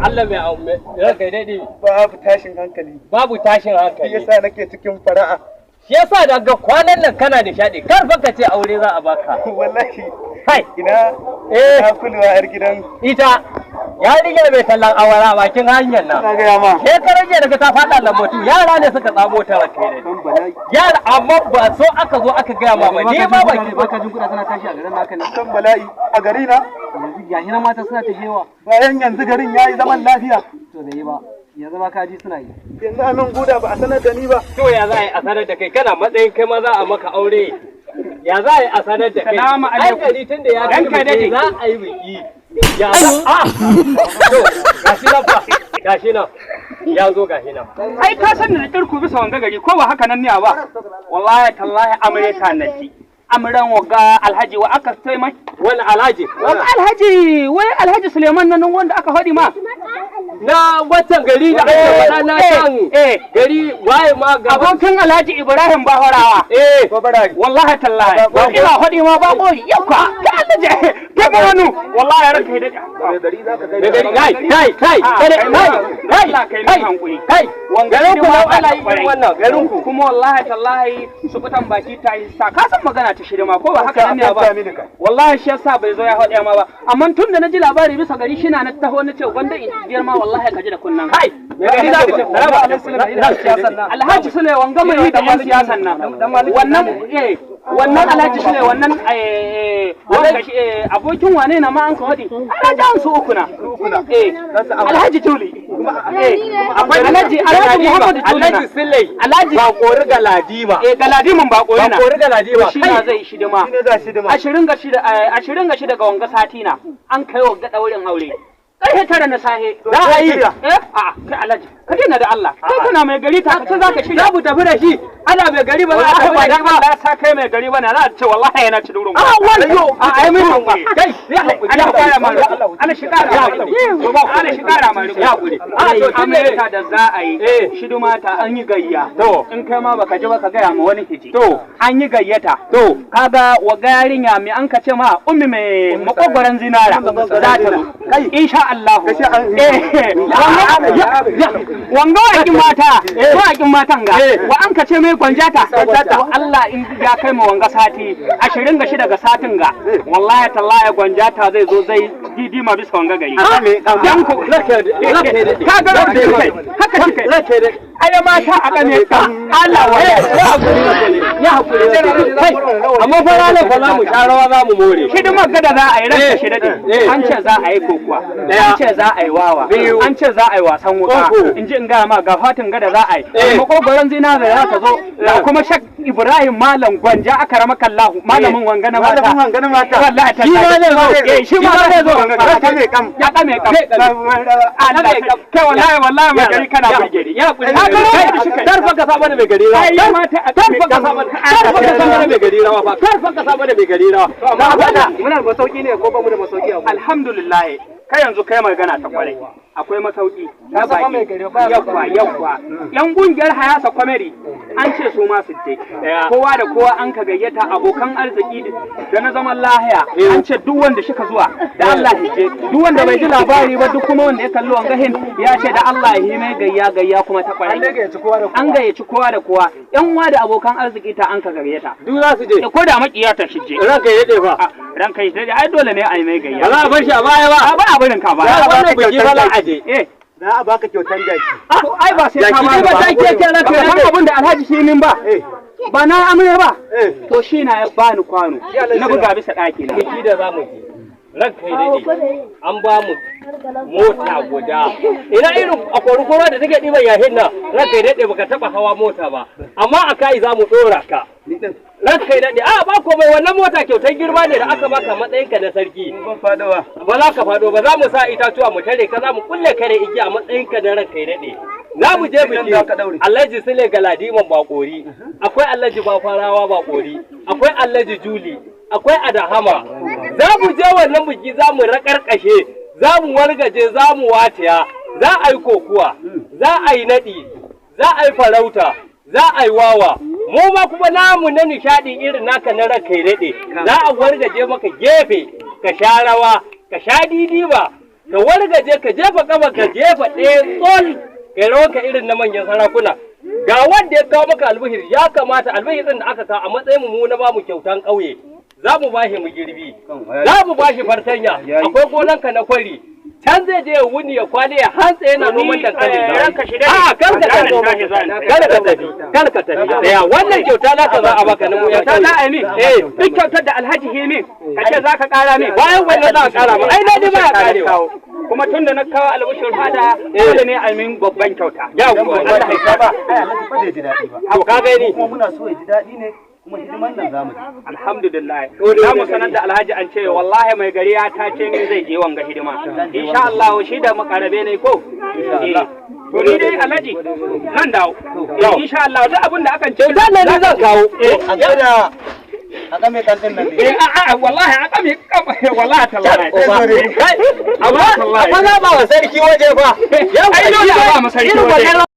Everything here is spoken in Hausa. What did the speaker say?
Allah mai ranka daɗe. Babu tashin hankali. Babu tashin Shi hankali. yasa nake cikin fara'a. Shi yasa daga kwanan nan kana nishaɗi, kar fa ka ce aure za a baka. Wallahi. Kai. Ina Eh. ina kulwa yar gidan. Ita yarinya mai tallan awara a bakin hanyar nan. Na gaya ma. Shekaran jiya daga ta faɗa lambatu, yara ne suka tsamo ta, ranka daɗe. Kan bala'i. Yara, amma ba so aka zo aka gaya ma ba, ni ma ba ki Baka jin kuɗa tana tashi a garin naka ne? Kan bala'i a gari na. Yanzu gashi na mata suna ta shewa. Bayan yanzu garin yayi zaman lafiya. To, bai yi ba, yanzu ma kaji suna yi. Yanzu a nan guda ba a sanar da ni ba. To, ya za a yi a sanar da kai? Kana matsayin kai ma za a maka aure, ya za a yi a sanar da kai? Salamu Ai alaikum. gari tun da ya Ranka kai daɗe. za a yi biki, ya za a to gashi nan fa, gashi nan ya zo, gashi nan. Ai ka san da kirku bisa wanga gari, ko ba haka nan ne ba? Wallahi tallahi, amure ta naci. Amuran waga Alhaji wa aka sai mai? Wani Alhaji? Wanga Alhaji, wai Alhaji Suleiman nan wanda aka faɗi ma. Na wancan gari da ake faɗa na can gari waye ma ga Abokin Alhaji Ibrahim Bahorawa. Wallahi tallahi. Ina faɗi ma ba ko yakwa. Ka Allah je. Kai ba wani wallahi ranka ya daɗe. Mai gari, kai kai kai kai kai kai. Allah kai Kai min hankuri. Kai. Wanga Garin ku hidima nan ba ana ta yi kwarai. wannan garin ku. Kuma wallahi tallahi, su fitan baki ta yi sa, ka san magana ta shirma, ko ba haka nan ne ba? Wallahi shi yasa bai zo ya haɗe ma ba, amma tun da na ji labari bisa gari shi na na taho, na ce gwanda in biyar ma, wallahi ka ji da kunnan Kai, mai gari, za ku Alhaji Sule, wanga mai yi da yan siyasan nan, wannan wannan Alhaji Sule, wannan wanga shi abokin wane na ma an ka haɗi, Alhaji an su uku na Alhaji Tuli, akwai Alhaji Muhammadu Tuli na. Alhaji Sule. Alhaji Ba kori Galadima. Galadiman ba kori na. Ba kori Galadima. To, shi na zai shidima. Shi ne za shi dima. 26, 26 ga wanga sati na an kai wa daurin aure, karfe 9 na sahe. Za a yi. Eh, a kai Alhaji, ka daina da Allah, kai kana mai gari ta ce zaka shirya. Za mu tafi da shi, ana mai gari ba za a Wallahi tafi ba da dan shi ba. Allah ya sa kai mai gari bane, za a ce wallahi yana ci durin. A wannan A ai mai hankuri. Kai ya hakuri. Ana kara ma, ana shi kara ma, ana shi kara ma. Ya hakuri. A to tun da Amurka da za a yi shiduma ta an yi gayya. To. In kai ma baka ji ba, ka gaya ma wani hiji. To. An yi gayyata. To. Kaga wa yarinya mai an ka ce ma ummi mai makogwaran zinara za ta zo insha Allah. Wanga waƙin mata, waƙin matan ga wa an ka ce mai gwanjata. To, Allah in ya kai mu wanga sati, 26 ga satin ga, wallahi tallahi gwanjata zai zo, zai didima bisa wanga gari. Dan ku ka ga haka shi kai ai mata a kame ka Allah wa Ya hakuri kai, amma fa ranar fa za mu sha rawa, za mu more. Hidimar gada za a yi, ranka shi daɗe. An ce za a yi kokuwa, an ce za a yi wawa, Biyu. an ce za a yi wasan wuka. Uku. In ji in gaya ma, ga fatin gada za a yi makogoron zinare za ta zo, ga kuma Shak Ibrahim Malam Gwanja aka rama kallahu, malamin wanga na mata. Malamin wanga na mata. Wallahi ta Shi ma zai zo. Eh, shi ma zai zo. Ya kame kam. Ya kame kam. Allah kai, wallahi wallahi mai gari kana burge ni. Ya hakuri. Ka ga Kai, shi kai. kar fa ka sa mana mai gari rawa. Ai mata a Kar fa ka sa mana, kar fa ka sa mana mai gari rawa fa, kar fa ka sa mana mai gari rawa na faɗa. Muna da masauki ne ko ba mu da masauki a gurin? Alhamdulillah, kai yanzu kai magana ta kwarai, akwai masauki na Ka san mai baki gari ba ya yakwa yakwa. Yan kungiyar Hayasa Comedy an ce su ma su je. Daya. Kowa da kowa an ka gayyata, abokan arziki da na zaman lahiya, an ce duk wanda shika zuwa da Allah ya je, duk wanda bai ji labari ba, duk kuma wanda ya kalli wangahin ya ce da Allah ya yi mai gayya, gayya kuma ta kwarai. An dai gayyaci kowa da kowa. An gayyaci kowa da kowa, yan uwa da abokan arziki ta an ka gayyata. Duk za su je. Ko da makiya ta shije. Ranka ya daɗe fa. A, ranka yi daɗe, ai dole ne a yi mai gayya. Ba za a bar shi a baya ba. A ba a barin ka ba. Ya wannan biki fa za a je. Eh. Za a baka kyautan jaki. To, ai ba sai ka Jaki ba dai ba ta ke ke ranka ba ya san daɗe. abin da Alhaji shi min ba. Ba na amure ba. To, shi na ya bani kwano na buga bisa ɗaki na. Biki da za mu je, ranka ya daɗe, an ba mu mota guda, ina irin a kori da take ɗiban yahin nan. Ranka ya daɗe, baka taɓa hawa mota ba, amma a kai za mu ɗora ka, ranka ya daɗe. A ba komai, wannan mota kyautar girma ne da aka baka matsayinka na sarki. Ban fadawa. Ba za ka faɗo ba, za mu sa itatuwa mu tare ka, za mu kulle ka da igiya a matsayinka na ranka ya daɗe. Za mu je biki Za ka ɗaure. Alhaji Sule Galadiman Bakori, akwai Alhaji Bafarawa Bakori, akwai Alhaji Juli, akwai Adahama. Za mu je wannan biki, za mu raƙarƙashe, za mu wargaje, za mu wataya, za a yi kokuwa, za a yi naɗi, za a yi farauta, za a yi wawa. Mu ma kuma namu na nishaɗi irin naka na ranka ya daɗe, za a wargaje maka gefe, ka sha rawa, ka sha didiba. Ka wargaje, ka jefa kafa, ka jefa ɗaya tsol, ka rawa ka irin na manyan sarakuna. Ga wanda ya kawo maka albihir, ya kamata albihir ɗin da aka kawo a matsayin mu na bamu kyautan ƙauye. Za mu bashi mu girbi, za mu bashi fartanya, akwai gonanka na kwari. Can zai je ya wuni ya kwane ya hantsa yana noman dankalin nan. Ranka shi dade. A'a, kar ka tafi. Kar ka tafi. Kar ka tafi. Tsaya, wannan kyauta naka za a baka na mu ya Kyauta za a yi min. Eh. Duk kyautar da Alhaji yi min, ka ce za ka ƙara min. Bayan wannan za a kara ma. Ai na ji ba ya karewa. Kuma tun da na kawo albishir fada, dole ne a yi min babban kyauta. Yawwa. Idan ba kyauta ba, ai Alhaji ba zai ji daɗi ba. To ka gani. Kuma muna so ya ji daɗi ne, kuma hidiman nan zamu ji. Alhamdulillah. Za mu sanar da Alhaji an ce wallahi mai gari ya ta ce min zai je wanga hidima. Insha Allah shi da makarabe ne ko? Insha To ni dai Alhaji zan dawo. Insha Allah duk abin da akan ce Kyautar nan ni zan kawo. A gaida a game kan ɗin nan ne. Eh, a a wallahi a kame wallahi tallahi. Kai, amma za ba wa sarki waje fa. Ai dole a ba mu sarki Irin waje. wannan.